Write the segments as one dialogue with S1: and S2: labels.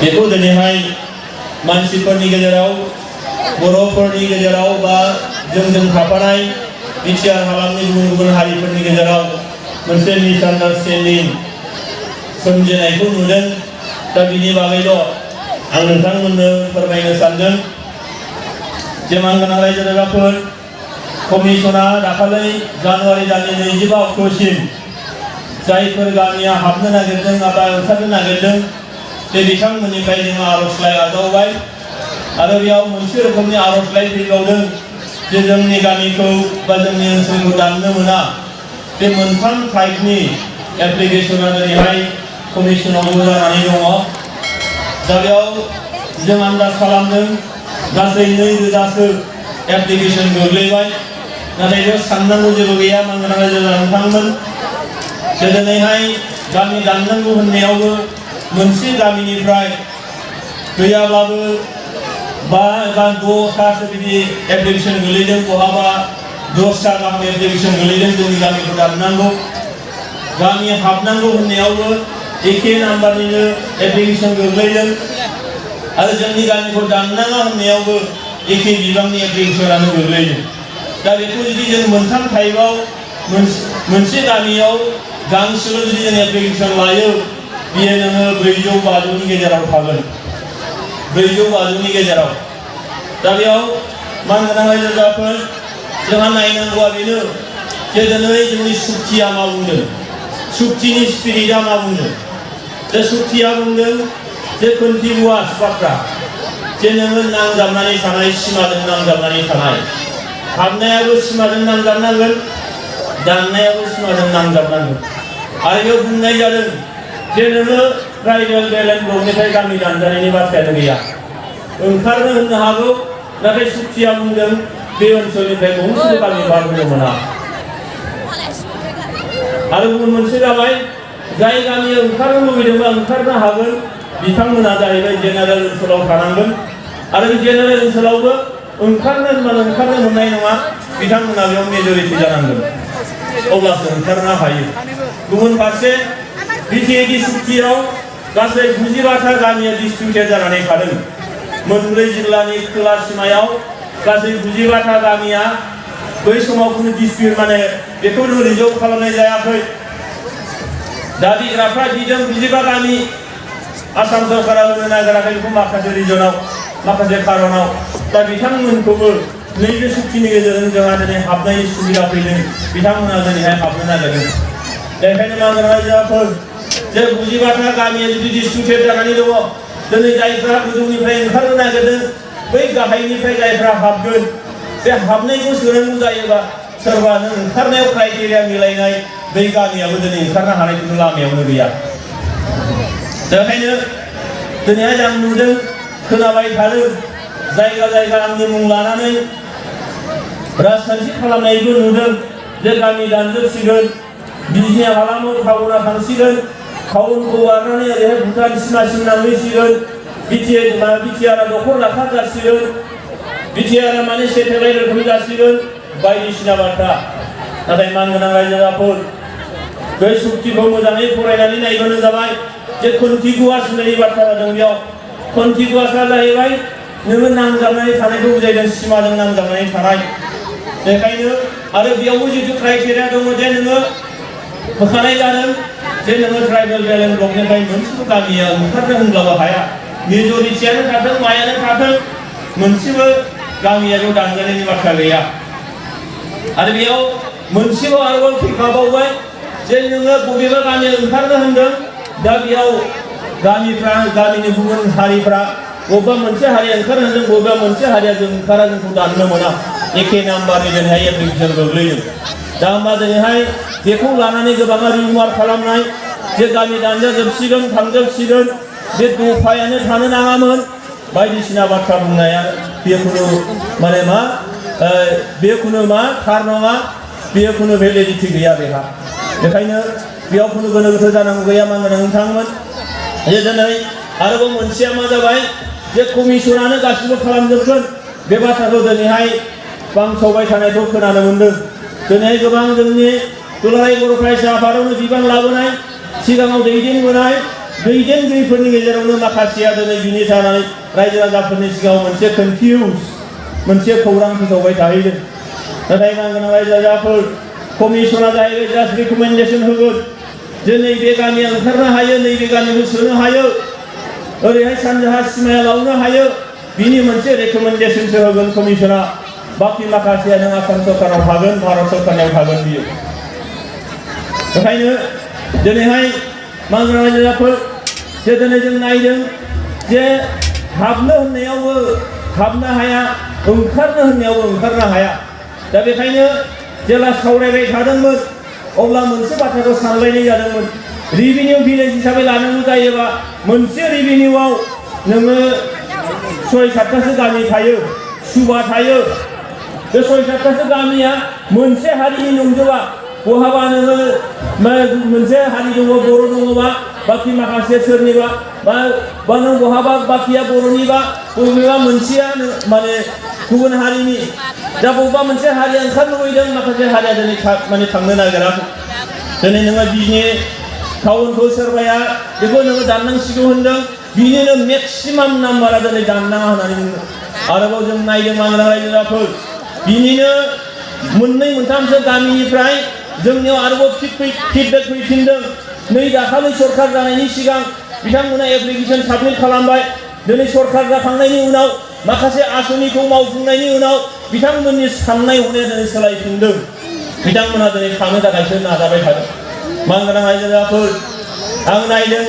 S1: बेखौ दिनैहाय मानसिफोरनि गेजेराव बर'फोरनि गेजेराव बा जोंजों थाफानाय बिटिआर हालामनि गुबुन गुबुन हारिफोरनि गेजेराव मोनसे मिसआन्डारस्टेन्डिं सोमजिनायखौ नुदों। दा बिनि बागैल' आं नोंथांमोननो फोरमायनो सानदों जे मानगोनां रायजो राजाफोर कमिसना दाखालै जानुवारि दाननि 25 अक्ट'सिम जायफोर गामिया हाबनो नागिरदों एबा ओंखारनो नागिरदों बे बिथांमोननिफ्राय जोङो आर'जलाइ आजावबाय आरो बेयाव मोनसे रोखोमनि आर'जलाइ फैबावदों जे जोंनि गामिखौ बा जोंनि ओनसोलखौ दाननो मोना। बे मोनथाम टाइपनि एप्लिकेशना दिनैहाय कमिसनावबो जानानै दङ। दा बेयाव जों आन्दाज खालामदों गासै 2000सो एप्लिकेशन गोग्लैबाय। नाथाय बेयाव साननांगौ जेबो गैया मानगोनां रायजो राजा नोंथांमोन जे दिनैहाय गामि दाननांगौ होननायावबो मोनसे गामिनिफ्राय गैयाब्लाबो 5 एबा 6थासो बिदि एप्लिकेशन गोलैदों, बहाबा 10टा गाहाम एप्लिकेशन गोलैदों जोंनि गामिखौ दाननांगौ। गामि हाबनांगौ होननायावबो एखे नाम्बारनिनो एप्लिकेशन गोग्लैदों आरो जोंनि गामिखौ दाननाङा होननायावबो एखे बिबांनि एप्लिकेशनानो गोग्लैदों। दा बेखौ जुदि जों मोनथाम टाइपआव मोनसे गामियाव गांसेल' जुदि जों एप्लिकेशन लायो बियो नोङो 450नि गेजेराव थागोन, 450नि गेजेराव। दा बेयाव मानगोनां रायजो राजाफोर जोंहा नायनांगौआ बेनो जे दिनै जोंनि सुक्तिया मा बुंदों, सुक्तिनि स्पिरिटआ मा बुंदों। जे सुक्तिया बुंदों जे कन्टिनिउआस बाथ्रा, जे नोङो नांजाबनानै थानाय, सिमाजों नांजाबनानै थानाय। हाबनायाबो सिमाजों नांजाबनांगोन, दाननायाबो सिमाजों नांजाबनांगोन। आरो बेयाव बुंनाय जादों जे नोङो ट्राइबेल बेलेन्स ब्लकनिफ्राय गामि दानजानायनि बाथ्रायानो गैया। ओंखारनो होननो हागौ, नाथाय सुक्तिया बुंदों बे ओनसोलनिफ्राय गंसेबो गामि बारबोनो मोना। आरो गुबुन मोनसे जाबाय जाय गामिया ओंखारनो लुबैदोंबा ओंखारनो हागोन, बिथांमोना जाहैबाय जेनेरेल ओनसोलाव थानांगोन। आरो बे जेनेरेल ओनसोलावबो ओंखारनो होनबानो ओंखारनो मोननाय नङा, बिथांमोना बेयाव मेजरिटि जानांगोन, अब्लासो ओंखारनो हायो। गुबुन फारसे बिटिएडि सुक्तियाव गासै 92टा गामिया डिस्पिउटेड जानानै थादों। मोनब्रै जिल्लानि खोला सिमायाव गासै 92टा गामिया बै समाव खुनु डिस्पिउट माने बेखौ रिजल्भ खालामनाय जायाखै। दाबिग्राफ्रा बिदों 25 गामि आसाम सरकारा होनो नागिराखै बेखौ माखासे रिजनाव, माखासे खारनाव। दा बिथांमोनखौबो नैबे सुक्तिनि गेजेरजों जोंहा दिनै हाबनायनि सुबिदा फैदों, बिथांमोना दिनैहाय हाबनो नागिरदों। बेखायनो मानगोनां रायजो राजाफोर जे 25टा गामिया जुदि डिस्पिउटेड जानानै दङ, दिनै जायफ्रा गोजौनिफ्राय ओंखारनो नागिरदों बै गाहायनिफ्राय जायफ्रा हाबगोन, बे हाबनायखौ सोनांगौ जायोबा सोरबा नों ओंखारनायाव क्राइटेरिया मिलायनाय बै गामियाबो दिनै ओंखारनो हानाय खुनु लामायावनो गैया। बेखायनो दिनैहाय आं नुदों, खोनाबाय थादों, जायगा जायगा आंनि मुं लानानै राजखान्थि खालामनायबो नुदों जे गामि दानजोबसिगोन, बिजनि हालामाव टाउना थांसिगोन, टाउनखौ बारनानै ओरैहाय भुटान सिमासिम नांहैसिगोन, बिटिआरआ दखर लाखा जासिगोन, बिटिआरआ माने सेटेलाइट रोखोम जासिगोन, बायदिसिना बाथ्रा। नाथाय मानगोनां रायजो राजाफोर बे सुक्तिखौ मोजाङै फरायनानै नायबानो जाबाय जे कन्टिगुवास होननायनि बाथ्रा जादों। बेयाव कन्टिगुवासआ जाहैबाय नोङो नांजाबनानै थानायखौ बुजायदों, सिमाजों नांजाबनानै थानाय। बेखायनो आरो बेयावबो जिथु क्राइटेरिया दङ जे नोङो होखानाय जादों जे नोङो ट्राइबेल बेलेन्स ब्लकनिफ्राय मोनसेबो गामिया ओंखारनो होनब्लाबो हाया, मेजरिटियानो थाथों मायानो थाथों, मोनसेबो गामियाव दानजानायनि बाथ्रा गैया। आरो बेयाव मोनसेबाव आरोबाव फैखाबावबाय जे नोङो बबेबा गामिया ओंखारनो होनदों, दा बेयाव गामिनि गुबुन हारिफ्रा बबेबा मोनसे हारिया ओंखारनो होनदों, बबेबा मोनसे हारिया जों ओंखारा, जोंखौ दाननो मोना, एखे नाम्बारनि दिनैहाय एप्लिकेशन गोग्लैयो। दा होमबा दिनैहाय बेखौ लानानै गोबाङा रिमार्क खालामनाय जे गामि दानजाजोबसिगोन, थांजोबसिगोन, बे दफायानो थानो नाङामोन, बायदिसिना बाथ्रा बुंनाया बे खुनु माने मा बे खुनु मा थार नङा, बेयो खुनु भेलिडिटि गैया बेहा। बेखायनो बेयाव खुनु गोनो गोथो जानांगौ गैया मानगोनां नोंथांमोन। जे दिनै आरोबाव मोनसेया मा जाबाय जे कमिसनानो गासिबो खालामजोबगोन, बे बाथ्राखौ दिनैहाय बांसावबाय थानायखौ खोनानो मोन्दों। दिनैहाय गोबां जोंनि दुलाराय बर' फरायसा आफादावनो बिबान लाबोनाय, सिगाङाव दैदेनबोनाय दैदेनगिरिफोरनि गेजेरावनो माखासेया दिनै बिनि जानानै रायजो राजाफोरनि सिगाङाव मोनसे कनफिउज मोनसे खौरां फोसावबाय थाहैदों। नाथाय मानगोनां रायजो राजाफोर कमिसना जाहैबाय जास्ट रिकमेन्डेसन होगोन जे नैबे गामिया ओंखारनो हायो, नैबे गामिखौ सोनो हायो, ओरैहाय सानजाहा सिमाया लावनो हायो, बिनि मोनसे रेकमेन्डेसनसो होगोन कमिसना। बाखि माखासेया नों आसाम सरकाराव थागोन, भारत सरकारनियाव थागोन बियो। ओंखायनो दिनैहाय मानगोनां रायजो राजाफोर जे दिनै जों नायदों जे हाबनो होननायावबो हाबनो हाया, ओंखारनो होननायावबो ओंखारनो हाया। दा बेखायनो जेब्ला सावरायबाय थादोंमोन अब्ला मोनसे बाथ्राखौ सानलायनाय जादोंमोन। रेभिनिउ भिलेज हिसाबै लानांगौ जायोबा मोनसे रेभिनिउआव नोङो 6-7थासो गामि थायो, सुबा थायो। बे 6-7थासो गामिया मोनसे हारिनि नंजोबा। बहाबा नोङो मोनसे हारि दङ, बर' दङबा बाखि माखासे सोरनिबा बा नों बहाबा बाखिया बर'निबा बबेबा मोनसेया माने गुबुन हारिनि। दा बबेबा मोनसे हारिया ओंखारनो लुबैदों, माखासे हारिया दिनै माने थांनो नागिराखै। दिनै नोङो बिजनि टाउनखौ सोरबाया बेखौ नोङो दाननांसिगौ होनदों, बिनिनो मेक्सिमाम नाम्बारा दिनै दाननाङा होननानै बुंदों। आरोबाव जों नायदों मानगोनां रायजो राजाफोर, बिनिनो 2-3सो गामिनिफ्राय जोंनियाव आरोबाव फिडबेक फैफिनदों। नै दाखालि सरकार जानायनि सिगां बिथांमोना एप्लिकेसन साबमिट खालामबाय। दिनै सरकार जाखांनायनि उनाव माखासे आसनिखौ मावफुंनायनि उनाव बिथांमोननि साननाय हनाया दिनै सोलायफिनदों। बिथांमोना दिनै थांनो थाखायसो नाजाबाय थादों। मानगोनां रायजो राजाफोर, आं नायदों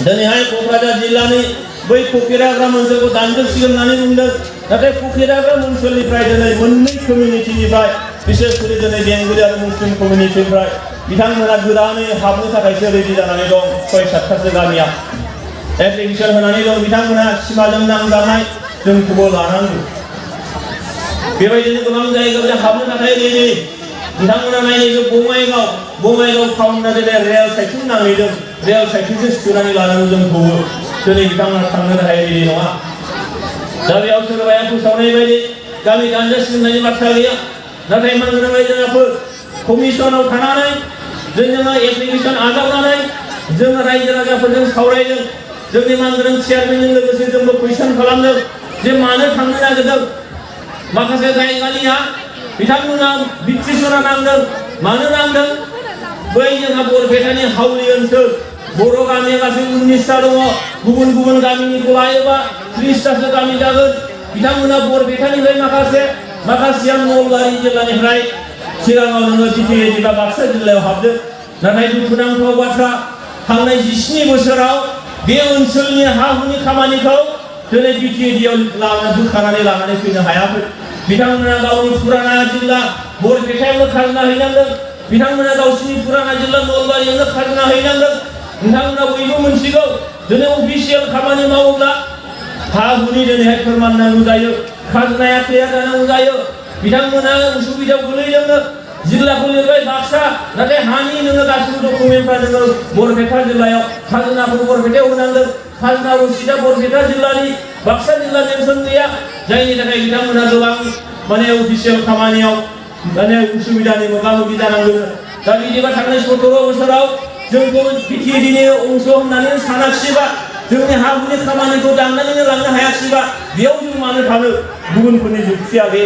S1: दिनैहाय क'क्राझार जिल्लानि बै फकिराग्राम ओनसोलखौ दानजोबसिगोन होननानै बुंदों। नाथाय फकिराग्राम ओनसोलनिफ्राय दिनै मोननै कमिउनिटिनिफ्राय, बिसेसकरि दिनै बेंगलि आरो मुस्लिम कमिउनिटिनिफ्राय बिथांमोना गोदानै हाबनो थाखायसो रेडि जानानै दं। 6-7थासो गामिया एप्लिकेसन होनानै दं। बिथांमोना सिमाजों नांजानाय जोंखौबो लानांगौ। बेबायदिनो गोबां जायगायाव हाबनो थाखाय रेडि। बिथांमोना नायनो बङाइगाव टाउनना दिनै रेल साइथिं नांहैदों। रेल साइथिंसो सिखोनानै लानांगौ जोंखौबो। दिनै बिथांमोना थांनो थाखाय रेडि नङा। दा बेयाव सोरबाया फोसावनाय बायदि गामि दानजासिगोन होननायनि बाथ्रा गैया। नाथाय मानगोनां रायजो राजाफोर, कमिसनाव थानानै जोङो एप्लिकेसन आजावनानै जोङो रायजो राजाफोरजों सावरायदों। जोंनि मानगोनां चेयारमेनजों लोगोसे जोंबो कुइसन खालामदों जे मानो थांनो नागिरदों। माखासे जायगानिया बिथांमोना बिटिसना नांदों। मानो नांदों? बै जोंहा बरपेटानि हावलि ओनसोल, बर' गामिया गासै 19टा दङ। गुबुन गुबुन गामिनिखौ लायोबा 30टासो गामि जागोन। बिथांमोना बरपेटानिफ्राय माखासेया नलबारि जिल्लानिफ्राय सिगाङाव नोङो बिटिएडि बा बाक्सा जिल्लायाव हाबदों। नाथाय दुखुनांथाव बाथ्रा, थांनाय 17 बोसोराव बे ओनसोलनि हा-हुनि खामानिखौ दिनै बिटिएडिआव बोखानानै लानानै फैनो हायाखै। बिथांमोना गावनि फुराना जिल्ला बरपेटायावनो खाजोना हैनांदों। बिथांमोना गावसिनि फुराना जिल्ला नलबारियावनो खाजोना हैनांदों। नोंथांमोना बयबो मोनथिगौ दिनै अफिसियेल खामानि मावोब्ला हा-हुनि दिनैहाय फोरमान नांगौ जायो, खाजोनाया क्लियार जानांगौ जायो। बिथांमोना उसुबिदायाव गोलैदोंनो। जिल्लाखौ लिरबाय बाक्सा, नाथाय हानि नोङो गासिबो डकुमेन्टफ्रा नोङो बरपेटा जिल्लायाव खाजोनाखौ बरपेटायाव होनांदों। खाजोना रसिदआ बरपेटा जिल्लानि, बाक्सा जिल्ला मेनसन गैया। जायनि थाखाय बिथांमोना गोबां माने अफिसियेल खामानियाव माने उसुबिदानि मोगा-मोगि जानांगौ। दा बिदिबा थांनाय 17 बोसोराव जोंखौ बिटिएडिनि अंश होननानै सानाखिसैबा, जोंनि हा-हुनि खामानिखौ दाननानैनो लांनो हायाखिसैबा, बेयाव जों मानो थानो? गुबुनफोरनि जुक्तिया बे